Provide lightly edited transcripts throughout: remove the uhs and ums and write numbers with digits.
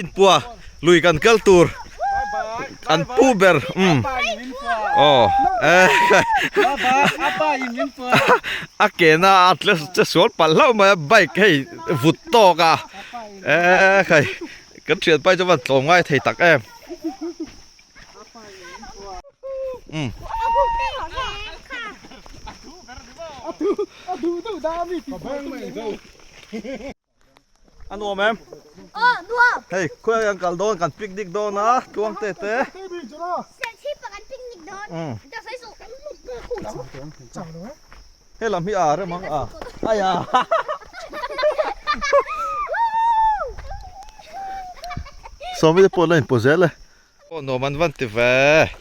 inpua lui kan kal tur an pu ber um aw a ke na a tle che sual palh hlauh mai a bike hei vut tawk a e khai kan thian pai chu van tlawm ngai thei tak em um A nuam em? Aw, nuam. Hei, khawiah kan kal dawn, kan picnic dawn a, tluang te te. Serchhip ah kan picnic dawn. He lam hi a rem ang a. Aya. Sawmi te pawh la inpawh zel e. Aw nuam an van ti ve.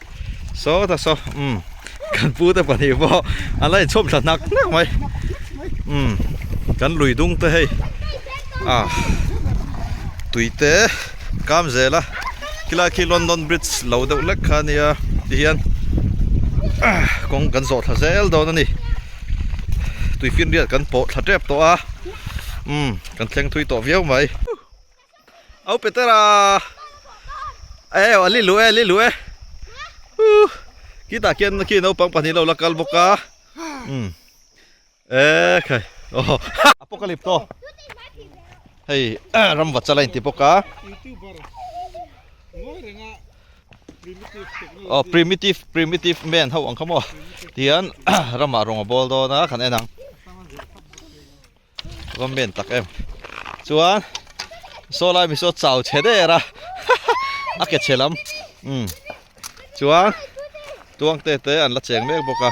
Saw ta saw umm kan pu te pahnih pawh an la inchhawm thla hnak hnak mai. Umm kan lui dung te hei ah tui te kam zel a khilai khi London bridge lo deuh lek kha ania tihian kawng kan zawh thla zel dawn a ni. Tui finriat kan pawh thla tep tawh a umm kan thleng thui tawh viau mai. Au Petera e a li lu e li lu e uh khitah khian khi naupang pahnih lo la kal bawk a um e khai aw apocalypto hei ram va chala inti bawk a aw primitive primitive man ho ang kha maw tihian ramah rawng a bawl dawn a kan en ang. Va men tak em chuan saw lai mi saw chau chhe der a a ke chhe lam um chuan tuang te te an la cheng mek bawk a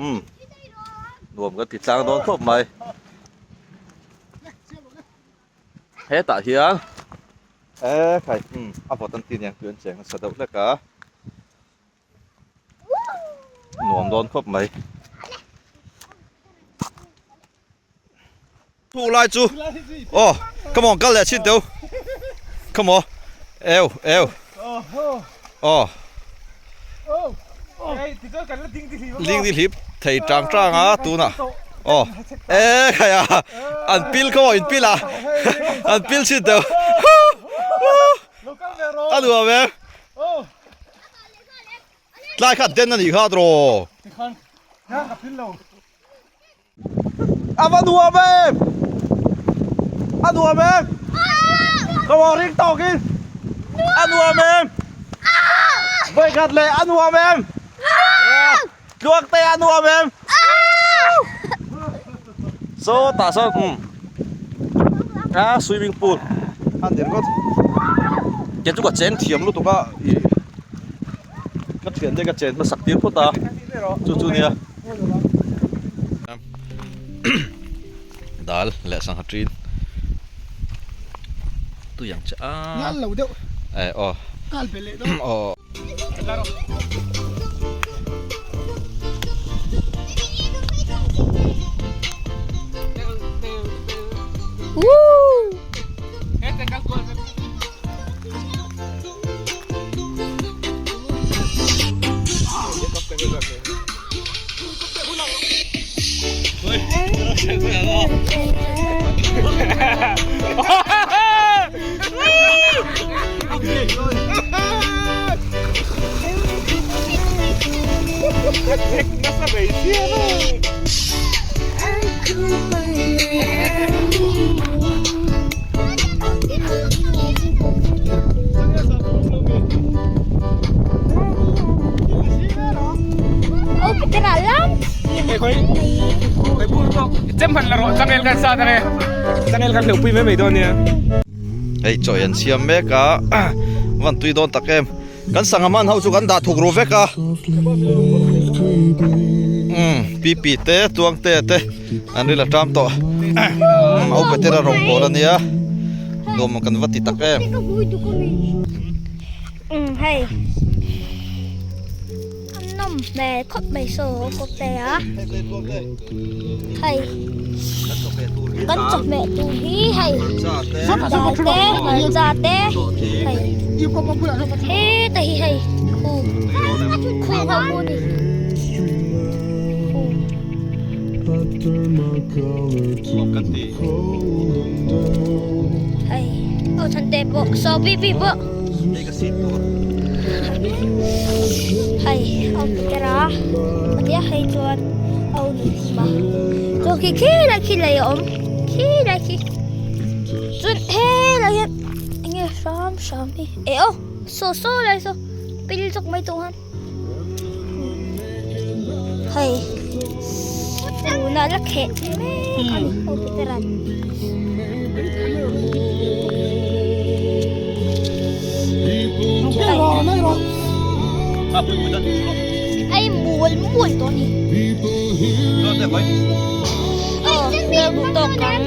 um nuam kan ti tlang dawn khawp mai hetah hian e khai um a vawt an ti aniang tui an cheng nasa deuh hlek a. Nuam dawn khawp mai. Thu lai chu. Oh, come on, kal leh chin teu. Come on. Eu, eu. Oh. Ding di hlip thei tang tang a tuna. Oh. E khaya. An pil kho in pil a. An pil chin teu. A nuam em. Tlai kha den a nih kha tiraw. A va nuam em! A nuam em! Ka va ring tawkin a nuam em! Vawikhat leh a nuam em! Tluang te a nuam em! Saw tah sawn umm a swimming pool a ni ringawt ke chu ka cheng thiam lutuk a ih ka thian te ka chen hmasak tir phawt a chu chu nia dal leh sangha ṭin tui ang che a eh aw aw. Hei chaw an siam mek a van tui dawn tak em kan sangha man ho chu kan dah thuk ru vek a umm pipi te tuang te te an ril a ṭam tawh umm a upa te rawng pawl a nia nuam kan va ti tak em. A nawm hmel khawp mai saw kawp te a hei kan chawhmeh tur hi hei dal te hmarcha te hei heta hi hei khu khu ho khu ni khu. Hei aw Thante pawh saw bibi pawh. Hei ka seat tur. Hei aw Petera ania hei chuan aw Nunhima. Chuan khi khilai khi lei a awm khilai khi chuan helai hian enge hram hram hi eh aw saw saw lai saw pil zawk mai tawh han. Hei tuna la kheh mek a ni aw Petera'n. Ai mual mual tawh a ni. Aw, ka duh tawk ang.